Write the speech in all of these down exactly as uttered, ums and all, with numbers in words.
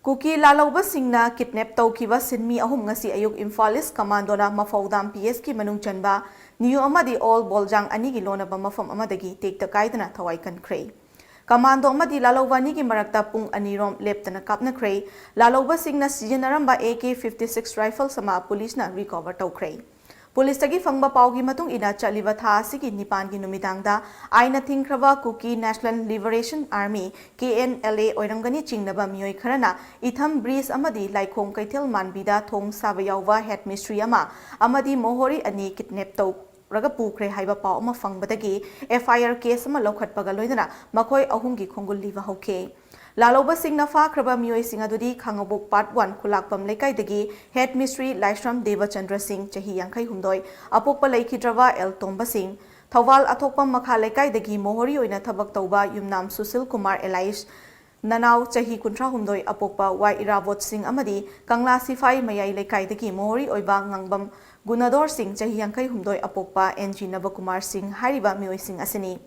ꯀꯨꯀꯤ ꯂꯥꯜꯍꯧꯕꯁꯤꯡꯅ ꯀꯤꯗꯅꯦꯞ ꯇꯧꯈꯤꯕ ꯁꯤꯟꯃꯤ ꯑꯍꯨꯝ ꯉꯁꯤ ꯑꯌꯨꯛ ꯏꯝꯐꯥꯜ ꯏꯁ ꯀꯃꯥꯟꯗꯣꯅ ꯃꯐꯧꯗꯥꯝ ꯄꯤ ꯑꯦꯁꯀꯤ ꯃꯅꯨꯡ ꯆꯟꯕ ꯅꯤꯌꯨ ꯑꯃꯗꯤ ꯑꯣꯜ ꯕꯣꯜꯖꯥꯡ ꯑꯅꯤꯒꯤ ꯂꯣꯟꯅꯕ ꯃꯐꯝ ꯑꯃꯗꯒꯤ ꯇꯦꯛꯇ ꯀꯥꯏꯗꯅ ꯊꯋꯥꯏ ꯀꯟꯈ꯭ꯔꯦ꯫ ꯀꯃꯥꯟꯗꯣ ꯑꯃꯗꯤ ꯂꯥꯜꯍꯧꯕ ꯑꯅꯤꯒꯤ ꯃꯔꯛꯇ ꯄꯨꯡ ꯑꯅꯤꯔꯣꯝ ꯂꯦꯞꯇꯅ ꯀꯥꯞꯅꯈ꯭ꯔꯦ꯫ ꯂꯥꯜꯍꯧꯕꯁꯤꯡꯅ ꯁꯤꯖꯤꯟꯅꯔꯝꯕ ꯑꯦ ꯀꯦ ꯐꯤꯐꯇꯤ ꯁꯤꯛꯁ ꯔꯥꯏꯐꯜꯁ ꯑꯃ ꯄꯨꯂꯤꯁꯅ ꯔꯤꯀꯣꯚꯔ ꯇꯧꯈ꯭ꯔꯦ꯫ ꯄꯨꯂꯤꯁꯇꯒꯤ ꯐꯪꯕ ꯄꯥꯎꯒꯤ ꯃꯇꯨꯡ ꯏꯟꯅ, ꯆꯠꯂꯤꯕ ꯊꯥ ꯑꯁꯤꯒꯤ ꯅꯤꯄꯥꯟꯒꯤ ꯅꯨꯃꯤꯗꯥꯡꯗ ꯑꯥꯏꯟꯅ ꯊꯤꯡꯈ꯭ꯔꯕ Kuki national liberation army, K N L A, ꯑꯣꯏꯔꯝꯒꯅꯤ ꯆꯤꯡꯅꯕ ꯃꯤꯑꯣꯏ ꯈꯔꯅ ꯏꯊꯝ ꯕ꯭ꯔꯤꯖ ꯑꯃꯗꯤ ꯂꯥꯏꯈꯣꯡ ꯀꯩꯊꯦꯜ ꯃꯥꯟꯕꯤꯗ ꯊꯣꯡ ꯁꯥꯕ ꯌꯥꯎꯕ ꯍꯦꯗ ꯃꯤꯁꯇ꯭ꯔꯤ ꯑꯃ ꯑꯃꯗꯤ ꯃꯣꯍꯣꯔꯤ ꯑꯅꯤ ꯀꯤꯗꯅꯦꯞ ꯇꯧꯔꯒ ꯄꯨꯈ꯭ꯔꯦ ꯍꯥꯏꯕ ꯄꯥꯎ ꯑꯃ ꯐꯪꯕꯗꯒꯤ ꯑꯦꯐ ꯑꯥꯏ ꯑꯥꯔ ꯀꯦꯁ ꯑꯃ ꯂꯧꯈꯠꯄꯒ ꯂꯣꯏꯅꯅ ꯃꯈꯣꯏ ꯑꯍꯨꯝꯒꯤ ꯈꯣꯡꯒꯨꯜ ꯂꯤꯕ ꯍꯧꯈꯤ꯫ ꯂꯥꯜꯍꯧꯕꯁꯤꯡꯅ ꯐꯥꯈ꯭ꯔꯕ ꯃꯤꯑꯣꯏꯁꯤꯡ ꯑꯗꯨꯗꯤ ꯈꯥꯉꯕꯣꯛ ꯄꯥꯔꯠ ꯋꯥꯟ ꯈꯨꯂꯥꯛꯄꯝ ꯂꯩꯀꯥꯏꯗꯒꯤ ꯍꯦꯗ ꯃꯤꯁꯇ꯭ꯔꯤ ꯂꯥꯏꯁ꯭ꯔꯝ ꯗꯦꯕꯆꯟꯗ꯭ꯔ ꯁꯤꯡ, ꯆꯍꯤ ꯌꯥꯡꯈꯩ ꯍꯨꯝꯗꯣꯏ, ꯑꯄꯣꯛꯄ ꯂꯩꯈꯤꯗ꯭ꯔꯕ ꯑꯦꯜ ꯇꯣꯝꯕ ꯁꯤꯡ, ꯊꯧꯕꯥꯜ ꯑꯊꯣꯛꯄꯝ ꯃꯈꯥ ꯂꯩꯀꯥꯏꯗꯒꯤ ꯃꯣꯍꯣꯔꯤ ꯑꯣꯏꯅ ꯊꯕꯛ ꯇꯧꯕ ꯌꯨꯝꯅꯥꯝ ꯁꯨꯁꯤꯜ ꯀꯨꯃꯥꯔ ꯑꯦꯂꯥꯏꯁ, ꯅꯅꯥꯎ ꯆꯍꯤ ꯀꯨꯟꯊ꯭ꯔꯥ ꯍꯨꯝꯗꯣꯏ ꯑꯄꯣꯛꯄ ꯋꯥꯏ ꯏꯔꯥꯕꯣꯠ ꯁꯤꯡ ꯑꯃꯗꯤ ꯀꯪꯂꯥ ꯁꯤꯐꯥꯏ ꯃꯌꯥꯏ ꯂꯩꯀꯥꯏꯗꯒꯤ ꯃꯣꯍꯣꯔꯤ ꯑꯣꯏꯕ ꯉꯥꯡꯕꯝ ꯒꯨꯅꯗꯣꯔ ꯁꯤꯡ, ꯆꯍꯤ ꯌꯥꯡꯈꯩ ꯍꯨꯝꯗꯣꯏ ꯑꯄꯣꯛꯄ ꯑꯦꯟ ꯖꯤ ꯅꯕꯀꯨꯃꯥꯔ ꯁꯤꯡ ꯍꯥꯏꯔꯤꯕ ꯃꯤꯑꯣꯏꯁꯤꯡ ꯑꯁꯤꯅꯤ꯫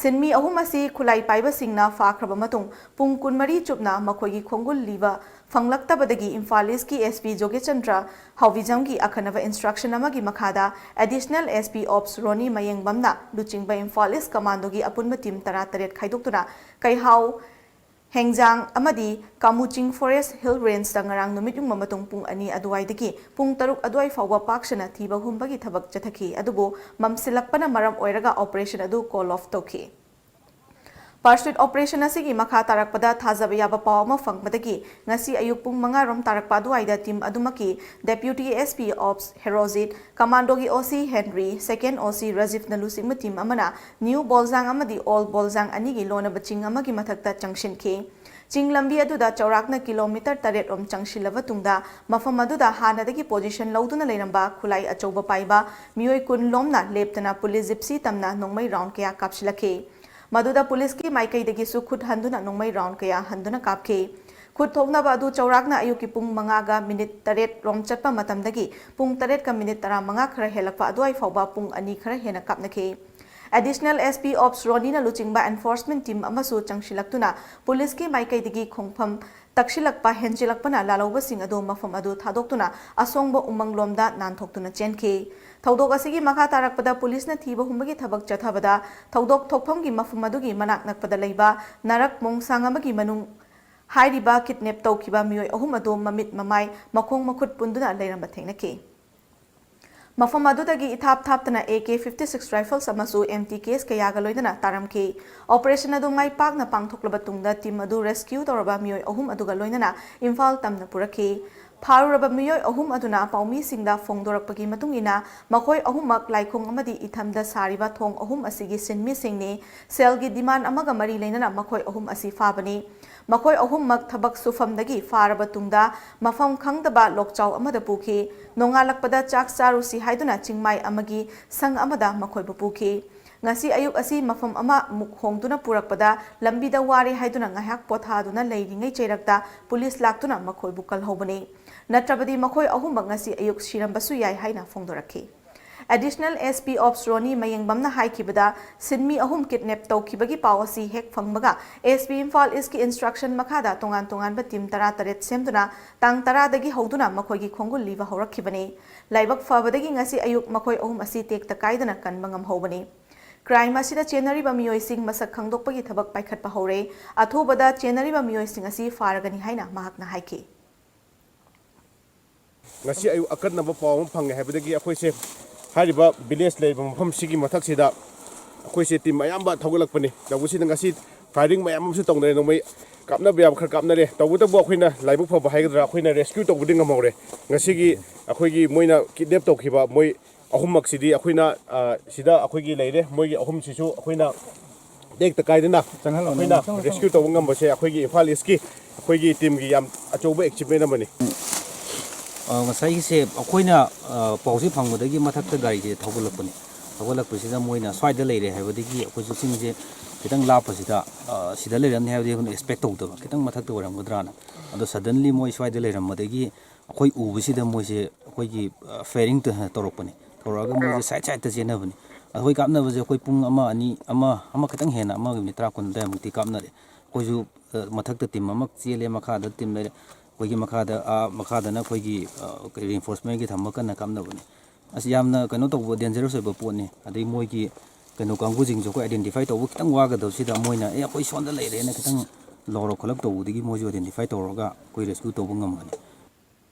ꯁꯤꯟꯃꯤ ꯑꯍꯨꯝ ꯑꯁꯤ ꯈꯨꯠꯂꯥꯏ ꯄꯥꯏꯕꯁꯤꯡꯅ ꯐꯥꯈ꯭ꯔꯕ ꯃꯇꯨꯡ ꯄꯨꯡ ꯀꯨꯟꯃꯔꯤ ꯆꯨꯞꯅ ꯃꯈꯣꯏꯒꯤ ꯈꯣꯡꯒꯨꯜ ꯂꯤꯕ ꯐꯪꯂꯛꯇꯕꯗꯒꯤ ꯏꯝꯐꯥꯜ ꯏꯁꯀꯤ ꯑꯦꯁ ꯄꯤ ꯖꯣꯒꯦꯆꯟꯗ꯭ꯔ ꯍꯥꯎꯕꯤꯖꯝꯒꯤ ꯑꯈꯟꯅꯕ ꯏꯟꯁꯇ꯭ꯔꯛꯁꯟ ꯑꯃꯒꯤ ꯃꯈꯥꯗ ꯑꯦꯗꯤꯁꯅꯦꯜ ꯑꯦꯁ ꯄꯤ ꯑꯣꯞꯁ ꯔꯣꯅꯤ ꯃꯌꯦꯡꯕꯝꯅ ꯂꯨꯆꯤꯡꯕ ꯏꯝꯐꯥꯜ ꯏꯁ ꯀꯃꯥꯟꯗꯣꯒꯤ ꯑꯄꯨꯟꯕ ꯇꯤꯝ ꯇꯔꯥꯇꯔꯦꯠ ꯈꯥꯏꯗꯣꯛꯇꯨꯅ ꯀꯩꯍꯥꯎ, ꯍꯦꯡꯖꯥꯡ ꯑꯃꯗꯤ ꯀꯥꯃꯨꯆꯤꯡ ꯐꯣꯔꯦꯁ ꯍꯤꯜ ꯔꯦꯟꯖꯇ ꯉꯔꯥꯡ ꯅꯨꯃꯤꯠ ꯌꯨꯡꯕ ꯃꯇꯨꯡ ꯄꯨꯡ ꯑꯅꯤ ꯑꯗꯨꯋꯥꯏꯗꯒꯤ ꯄꯨꯡ ꯇꯔꯨꯛ ꯑꯗꯨꯋꯥꯏ ꯐꯥꯎꯕ ꯄꯥꯛ ꯁꯟꯅ ꯊꯤꯕ ꯍꯨꯝꯕꯒꯤ ꯊꯕꯛ ꯆꯠꯊꯈꯤ꯫ ꯑꯗꯨꯕꯨ ꯃꯝꯁꯤꯜꯂꯛꯄꯅ ꯃꯔꯝ ꯑꯣꯏꯔꯒ ꯑꯣꯄꯔꯦꯁꯟ ꯑꯗꯨ ꯀꯣꯜ ꯑꯣꯐ ꯇꯧꯈꯤ꯫ ꯄꯔꯁꯨꯏꯠ ꯑꯣꯄꯔꯦꯁꯟ ꯑꯁꯤꯒꯤ ꯃꯈꯥ ꯇꯥꯔꯛꯄꯗ ꯊꯥꯖꯕ ꯌꯥꯕ ꯄꯥꯎ ꯑꯃ ꯐꯪꯕꯗꯒꯤ ꯉꯁꯤ ꯑꯌꯨꯛ ꯄꯨꯡ ꯃꯉꯥ ꯔꯣꯝ ꯇꯥꯔꯛꯄ ꯑꯗꯨꯋꯥꯏꯗ ꯇꯤꯝ ꯑꯗꯨꯃꯛꯀꯤ ꯗꯦꯄ꯭ꯌꯨꯇꯤ ꯑꯦꯁ ꯄꯤ ꯑꯣꯞꯁ ꯍꯦꯔꯣꯖꯤꯠ, ꯀꯃꯥꯟꯗꯣꯒꯤ ꯑꯣ ꯁꯤ ꯍꯦꯟꯔꯤ, ꯁꯦꯀꯦꯟ ꯑꯣ ꯁꯤ ꯔꯖꯤꯞꯅ ꯂꯨꯆꯤꯡꯕ ꯇꯤꯝ ꯑꯃꯅ ꯅ꯭ꯌꯨ ꯕꯣꯜꯖꯥꯡ ꯑꯃꯗꯤ ꯑꯣꯜ ꯕꯣꯜꯖꯥꯡ ꯑꯅꯤꯒꯤ ꯂꯣꯟꯅꯕ ꯆꯤꯡ ꯑꯃꯒꯤ ꯃꯊꯛꯇ ꯆꯪꯁꯤꯟꯈꯤ꯫ ꯆꯤꯡ ꯂꯝꯕꯤ ꯑꯗꯨꯗ ꯆꯥꯎꯔꯥꯛꯅ ꯀꯤꯂꯣꯃꯤꯇꯔ ꯇꯔꯦꯠ ꯔꯣꯝ ꯆꯪꯁꯤꯜꯂꯕ ꯇꯨꯡꯗ ꯃꯐꯝ ꯑꯗꯨꯗ ꯍꯥꯟꯅꯗꯒꯤ ꯄꯣꯖꯤꯁꯟ ꯂꯧꯗꯨꯅ ꯂꯩꯔꯝꯕ ꯈꯨꯠꯂꯥꯏ ꯑꯆꯧꯕ ꯄꯥꯏꯕ ꯃꯤꯑꯣꯏ ꯀꯨꯟ ꯂꯣꯝꯅ ꯂꯦꯞꯇꯅ ꯄꯨꯂꯤꯁ ꯖꯤꯞꯁꯤ ꯇꯝꯅ ꯅꯣꯡꯃꯩ ꯔꯥꯎꯟ ꯀꯌꯥ ꯀꯥꯞꯁꯤꯜꯂꯛꯈꯤ꯫ ꯃꯗꯨꯗ ꯄꯨꯂꯤꯁꯀꯤ ꯃꯥꯏꯀꯩꯗꯒꯤꯁꯨ ꯈꯨꯠ ꯍꯟꯗꯨꯅ ꯅꯣꯡꯃꯩ ꯔꯥꯎꯟ ꯀꯌꯥ ꯍꯟꯗꯨꯅ ꯀꯥꯞꯈꯤ꯫ ꯈꯨꯠ ꯊꯣꯛꯅꯕ ꯑꯗꯨ ꯆꯥꯎꯔꯥꯛꯅ ꯑꯌꯨꯛꯀꯤ ꯄꯨꯡ ꯃꯉꯥꯒ ꯃꯤꯅꯤꯠ ꯇꯔꯦꯠ ꯔꯣꯝ ꯆꯠꯄ ꯃꯇꯝꯗꯒꯤ ꯄꯨꯡ ꯇꯔꯦꯠꯀ ꯃꯤꯅꯤꯠ ꯇꯔꯥꯃꯉꯥ ꯈꯔ ꯍꯦꯜꯂꯛꯄ ꯑꯗꯨꯋꯥꯏ ꯐꯥꯎꯕ ꯄꯨꯡ ꯑꯅꯤ ꯈꯔ ꯍꯦꯟꯅ ꯀꯥꯞꯅꯈꯤ꯫ ꯑꯦꯗꯤꯁꯅꯦꯜ ꯑꯦꯁ ꯄꯤ ꯑꯣꯞꯁ ꯔꯣꯅꯤꯅ ꯂꯨꯆꯤꯡꯕ ꯑꯦꯟꯐꯣꯔꯁꯃꯦꯟ ꯇꯤꯝ ꯑꯃꯁꯨ ꯆꯪꯁꯤꯜꯂꯛꯇꯨꯅ ꯄꯨꯂꯤꯁꯀꯤ ꯃꯥꯏꯀꯩꯗꯒꯤ ꯈꯣꯡꯐꯝ ꯇꯛꯁꯤꯜꯂꯛꯄ ꯍꯦꯟꯖꯤꯜꯂꯛꯄꯅ ꯂꯥꯜꯍꯧꯕꯁꯤꯡ ꯑꯗꯨ ꯃꯐꯝ ꯑꯗꯨ ꯊꯥꯗꯣꯛꯇꯨꯅ ꯑꯁꯣꯡꯕ ꯎꯃꯪꯂꯣꯝꯗ ꯅꯥꯟꯊꯣꯛꯇꯨꯅ ꯆꯦꯟꯈꯤ꯫ ꯊꯧꯗꯣꯛ ꯑꯁꯤꯒꯤ ꯃꯈꯥ ꯇꯥꯔꯛꯄꯗ ꯄꯨꯂꯤꯁꯅ ꯊꯤꯕ ꯍꯨꯝꯕꯒꯤ ꯊꯕꯛ ꯆꯠꯊꯕꯗ ꯊꯧꯗꯣꯛ ꯊꯣꯛꯐꯝꯒꯤ ꯃꯐꯝ ꯑꯗꯨꯒꯤ ꯃꯅꯥꯛ ꯅꯛꯄꯗ ꯂꯩꯕ ꯅꯥꯔꯛ ꯃꯣꯡꯁꯥꯡ ꯑꯃꯒꯤ ꯃꯅꯨꯡ ꯍꯥꯏꯔꯤꯕ ꯀꯤꯗꯅꯦꯞ ꯇꯧꯈꯤꯕ ꯃꯤꯑꯣꯏ ꯑꯍꯨꯝ ꯑꯗꯨ ꯃꯃꯤꯠ ꯃꯃꯥꯏ ꯃꯈꯣꯡ ꯃꯈꯨꯠ ꯄꯨꯟꯗꯨꯅ ꯂꯩꯔꯝꯕ ꯊꯦꯡꯅꯈꯤ꯫ ꯃꯐꯝ ꯑꯗꯨꯗꯒꯤ ꯏꯊꯥꯞ ꯊꯥꯞꯇꯅ A K fifty six rifles ꯑꯃꯁꯨ ꯑꯦꯝ ꯇꯤ ꯀꯦꯁ ꯀꯌꯥꯒ ꯂꯣꯏꯅꯅ ꯇꯥꯔꯝꯈꯤ꯫ ꯑꯣꯄꯔꯦꯁꯟ ꯑꯗꯨ ꯃꯥꯏ ꯄꯥꯛꯅ ꯄꯥꯡꯊꯣꯛꯂꯕ ꯇꯨꯡꯗ ꯇꯤꯝ ꯑꯗꯨ ꯔꯦꯁꯀ꯭ꯌꯨ ꯇꯧꯔꯕ ꯃꯤꯑꯣꯏ ꯑꯍꯨꯝ ꯑꯗꯨꯒ ꯂꯣꯏꯅꯅ ꯏꯝꯐꯥꯜ ꯇꯝꯅ ꯄꯨꯔꯛꯈꯤ꯫ ꯐꯥꯔꯨꯔꯕ ꯃꯤꯑꯣꯏ ꯑꯍꯨꯝ ꯑꯗꯨꯅ ꯄꯥꯎꯃꯤꯁꯤꯡꯗ ꯐꯣꯡꯗꯣꯔꯛꯄꯒꯤ ꯃꯇꯨꯡ ꯏꯟꯅ ꯃꯈꯣꯏ ꯑꯍꯨꯝꯃꯛ ꯂꯥꯏꯈꯣꯡ ꯑꯃꯗꯤ ꯏꯊꯝꯗ ꯁꯥꯔꯤꯕ ꯊꯣꯡ ꯑꯍꯨꯝ ꯑꯁꯤꯒꯤ ꯁꯤꯟꯃꯤꯁꯤꯡꯅꯤ꯫ ꯁꯦꯜꯒꯤ ꯗꯤꯃꯥꯟ ꯑꯃꯒ ꯃꯔꯤ ꯂꯩꯅꯅ ꯃꯈꯣꯏ ꯑꯍꯨꯝ ꯑꯁꯤ ꯐꯥꯕꯅꯤ꯫ ꯃꯈꯣꯏ ꯑꯍꯨꯝꯃꯛ ꯊꯕꯛ ꯁꯨꯐꯝꯗꯒꯤ ꯐꯥꯔꯕ ꯇꯨꯡꯗ ꯃꯐꯝ ꯈꯪꯗꯕ ꯂꯣꯛꯆꯥꯎ ꯑꯃꯗ ꯄꯨꯈꯤ꯫ ꯅꯣꯡꯉꯥꯜꯂꯛꯄꯗ ꯆꯥꯛ ꯆꯥꯔꯨꯁꯤ ꯍꯥꯏꯗꯨꯅ ꯆꯤꯡꯃꯥꯏ ꯑꯃꯒꯤ ꯁꯪ ꯑꯃꯗ ꯃꯈꯣꯏꯕꯨ ꯄꯨꯈꯤ꯫ ꯉꯁꯤ ꯑꯌꯨꯛ ꯑꯁꯤ ꯃꯐꯝ ꯑꯃ ꯃꯨꯛ ꯍꯣꯡꯗꯨꯅ ꯄꯨꯔꯛꯄꯗ ꯂꯝꯕꯤꯗ ꯋꯥꯔꯦ ꯍꯥꯏꯗꯨꯅ ꯉꯥꯏꯍꯥꯛ ꯄꯣꯊꯥꯗꯨꯅ ꯂꯩꯔꯤꯉꯩ ꯆꯩꯔꯛꯇ ꯄꯨꯂꯤꯁ ꯂꯥꯛꯇꯨꯅ ꯃꯈꯣꯏꯕꯨ ꯀꯜꯍꯧꯕꯅꯤ꯫ ꯅꯠꯇ꯭ꯔꯕꯗꯤ ꯃꯈꯣꯏ ꯑꯍꯨꯝꯃꯛ ꯉꯁꯤ ꯑꯌꯨꯛ ꯁꯤꯔꯝꯕꯁꯨ ꯌꯥꯏ ꯍꯥꯏꯅ ꯐꯣꯡꯗꯣꯔꯛꯈꯤ꯫ ꯑꯦꯗꯤꯁꯅꯦꯜ ꯑꯦꯁ ꯄꯤ ꯑꯣꯞꯁ ꯔꯣꯅꯤ ꯃꯌꯦꯡꯕꯝꯅ ꯍꯥꯏꯈꯤꯕꯗ, ꯁꯤꯟꯃꯤ ꯑꯍꯨꯝ ꯀꯤꯗꯅꯦꯞ ꯇꯧꯈꯤꯕꯒꯤ ꯄꯥꯎ ꯑꯁꯤ ꯍꯦꯛ ꯐꯪꯕꯒ, ꯑꯦꯁ ꯄꯤ ꯏꯝꯐꯥꯜ ꯏꯁꯀꯤ ꯏꯟꯁꯇ꯭ꯔꯛꯁꯟ ꯃꯈꯥꯗ ꯇꯣꯉꯥꯟ ꯇꯣꯉꯥꯟꯕ ꯇꯤꯝ ꯇꯔꯥ ꯇꯔꯦꯠ ꯁꯦꯝꯗꯨꯅ ꯇꯥꯡ ꯇꯔꯥꯗꯒꯤ ꯍꯧꯗꯨꯅ ꯃꯈꯣꯏꯒꯤ ꯈꯣꯡꯒꯨꯜ ꯂꯤꯕ ꯍꯧꯔꯛꯈꯤꯕꯅꯤ꯫ ꯂꯥꯏꯕꯛ ꯐꯕꯗꯒꯤ ꯉꯁꯤ ꯑꯌꯨꯛ ꯃꯈꯣꯏ ꯑꯍꯨꯝ ꯑꯁꯤ ꯇꯦꯛꯇ ꯀꯥꯏꯗꯅ ꯀꯟꯕ ꯉꯝꯍꯧꯕꯅꯤ꯫ ꯀ꯭ꯔꯥꯏꯝ ꯑꯁꯤꯗ ꯆꯦꯟꯅꯔꯤꯕ ꯃꯤꯑꯣꯏꯁꯤꯡ ꯃꯁꯛ ꯈꯪꯗꯣꯛꯄꯒꯤ ꯊꯕꯛ ꯄꯥꯏꯈꯠꯄ ꯍꯧꯔꯦ꯫ ꯑꯊꯨꯕꯗ ꯆꯦꯟꯅꯔꯤꯕ ꯃꯤꯑꯣꯏꯁꯤꯡ ꯑꯁꯤ ꯐꯥꯔꯒꯅꯤ ꯍꯥꯏꯅ ꯃꯍꯥꯛꯅ ꯍꯥꯏꯈꯤ꯫ ꯉꯁꯤ ꯑꯌꯨꯛ ꯑꯀꯟꯅꯕ ꯄꯥꯎ ꯑꯃ ꯐꯪꯉꯦ ꯍꯥꯏꯕꯗꯒꯤ ꯑꯩꯈꯣꯏꯁꯦ ꯍꯥꯏꯔꯤꯕ ꯚꯤꯂꯦꯖ ꯂꯩꯔꯤꯕ ꯃꯐꯝꯁꯤꯒꯤ ꯃꯊꯛꯁꯤꯗ ꯑꯩꯈꯣꯏꯁꯦ ꯇꯤꯝ ꯑꯌꯥꯝꯕ ꯊꯧꯒꯠꯂꯛꯄꯅꯤ꯫ ꯇꯧꯕꯁꯤꯗ ꯉꯁꯤ ꯐꯥꯏꯔꯤꯡ ꯃꯌꯥꯝ ꯑꯃꯁꯨ ꯇꯧꯅꯔꯦ꯫ ꯅꯣꯡꯃꯩ ꯀꯥꯞꯅꯕ ꯌꯥꯕ ꯈꯔ ꯀꯥꯞꯅꯔꯦ꯫ ꯇꯧꯕꯇꯕꯨ ꯑꯩꯈꯣꯏꯅ ꯂꯥꯏꯕꯛ ꯐꯕ ꯍꯥꯏꯒꯗ꯭ꯔꯥ, ꯑꯩꯈꯣꯏꯅ ꯔꯦꯁꯀ꯭ꯌꯨ ꯇꯧꯕꯗꯤ ꯉꯝꯍꯧꯔꯦ꯫ ꯉꯁꯤꯒꯤ ꯑꯩꯈꯣꯏꯒꯤ ꯃꯣꯏꯅ ꯀꯤꯗꯅꯦꯞ ꯇꯧꯈꯤꯕ ꯃꯣꯏ ꯑꯍꯨꯝꯃꯛꯁꯤꯗꯤ ꯑꯩꯈꯣꯏꯅ, ꯑ, ꯁꯤꯗ ꯑꯩꯈꯣꯏꯒꯤ ꯂꯩꯔꯦ꯫ ꯃꯣꯏꯒꯤ ꯑꯍꯨꯝꯁꯤꯁꯨ ꯑꯩꯈꯣꯏꯅ ꯇꯦꯛꯇ ꯀꯥꯏꯗꯅ ꯆꯪꯍꯜꯂꯣ, ꯑꯩꯈꯣꯏꯅ ꯆꯪꯍꯜꯂꯣ, ꯆꯪꯍꯜꯂꯣ꯫ ꯔꯦꯁꯀ꯭ꯌꯨ ꯇꯧꯕ ꯉꯝꯕꯁꯦ ꯑꯩꯈꯣꯏꯒꯤ ꯏꯝꯐꯥꯜ ꯏꯁꯀꯤ ꯑꯩꯈꯣꯏꯒꯤ ꯇꯤꯝꯒꯤ ꯌꯥꯝ ꯑꯆꯧꯕ ꯑꯦꯆꯤꯞꯃꯦꯟ ꯑꯃꯅꯤ꯫ ꯑ, ꯉꯁꯥꯏꯒꯤꯁꯦ ꯑꯩꯈꯣꯏꯅ, ꯑ, ꯄꯥꯎꯁꯦ ꯐꯪꯕꯗꯒꯤ ꯃꯊꯛꯇ ꯒꯥꯔꯤꯁꯦ ꯊꯧꯒꯠꯂꯛꯄꯅꯤ꯫ ꯊꯧꯒꯠꯂꯛꯄꯁꯤꯗ ꯃꯣꯏꯅ ꯁ꯭ꯋꯥꯏꯗ ꯂꯩꯔꯦ ꯍꯥꯏꯕꯗꯒꯤ ꯑꯩꯈꯣꯏꯁꯨ ꯆꯤꯡꯁꯦ ꯈꯤꯇꯪ ꯂꯥꯞꯄꯁꯤꯗ, ꯑ, ꯁꯤꯗ ꯂꯩꯔꯝꯅꯤ ꯍꯥꯏꯕꯗꯤ ꯑꯩꯈꯣꯏꯅ ꯑꯦꯛꯁꯄꯦꯛ ꯇꯧꯗꯕ, ꯈꯤꯇꯪ ꯃꯊꯛꯇ ꯑꯣꯏꯔꯝꯒꯗ꯭ꯔꯥꯅ꯫ ꯑꯗꯣ ꯁꯗꯟꯂꯤ ꯃꯣꯏ ꯁ꯭ꯋꯥꯏꯗ ꯂꯩꯔꯝꯕꯗꯒꯤ ꯑꯩꯈꯣꯏ ꯎꯕꯁꯤꯗ ꯃꯣꯏꯁꯦ ꯑꯩꯈꯣꯏꯒꯤ, ꯑ, ꯐꯥꯏꯔꯤꯡ ꯇ-, ꯇꯧꯔꯛꯄꯅꯤ꯫ ꯇꯧꯔꯛꯑꯒ ꯃꯣꯏꯁꯦ ꯁꯥꯏꯠ ꯁꯥꯏꯠꯇ ꯆꯦꯟꯅꯕꯅꯤ꯫ ꯑꯩꯈꯣꯏ ꯀꯥꯞꯅꯕꯁꯦ ꯑꯩꯈꯣꯏ ꯄꯨꯡ ꯑꯃ, ꯑꯅꯤ, ꯑꯃ, ꯑꯃ ꯈꯤꯇꯪ ꯍꯦꯟꯅ, ꯑꯃꯒ ꯃꯤꯅꯤꯠ ꯇꯔꯥ, ꯀꯨꯟ ꯑꯗꯨꯋꯥꯏꯃꯨꯛꯇꯤ ꯀꯥꯞꯅꯔꯦ꯫ ꯑꯩꯈꯣꯏꯁꯨ, ꯑ, ꯃꯊꯛꯇ ꯇꯤꯝ ꯑꯃ ꯆꯦꯜꯂꯦ, ꯃꯈꯥꯗ ꯇꯤꯝ ꯂꯩꯔꯦ꯫ ꯑꯩꯈꯣꯏꯒꯤ ꯃꯈꯥꯗ, ꯑꯥ, ꯃꯈꯥꯗꯅ ꯑꯩꯈꯣꯏꯒꯤ, ꯑ, ꯀꯩ, ꯔꯤꯏꯟꯐꯣꯔꯁꯃꯦꯟꯒꯤ ꯊꯝꯕ ꯀꯟꯅ ꯀꯥꯞꯅꯕꯅꯦ꯫ ꯑꯁ, ꯌꯥꯝꯅ ꯀꯩꯅꯣ ꯇꯧꯕ, ꯗꯦꯟꯖꯔꯁ ꯑꯣꯏꯕ ꯄꯣꯠꯅꯤ꯫ ꯑꯗꯩ ꯃꯣꯏꯒꯤ ꯀꯩꯅꯣ ꯀꯥꯡꯕꯨꯁꯤꯡꯁꯨ ꯑꯩꯈꯣꯏ ꯑꯥꯏꯗꯦꯟꯇꯤꯐꯥꯏ ꯇꯧꯕ ꯈꯤꯇꯪ ꯋꯥꯒꯗꯕꯁꯤꯗ ꯃꯣꯏꯅ, "ꯑꯦ, ꯑꯩꯈꯣꯏ ꯁꯣꯝꯗ ꯂꯩꯔꯦꯅ" ꯈꯤꯇꯪ ꯂꯥꯎꯔꯛ ꯈꯣꯠꯂꯛ ꯇꯧꯕꯗꯒꯤ ꯃꯣꯏꯁꯨ ꯑꯥꯏꯗꯦꯟꯇꯤꯐꯥꯏ ꯇꯧꯔꯒ ꯑꯩꯈꯣꯏ ꯔꯦꯁꯀ꯭ꯌꯨ ꯇꯧꯕ ꯉꯝꯕꯅꯤ꯫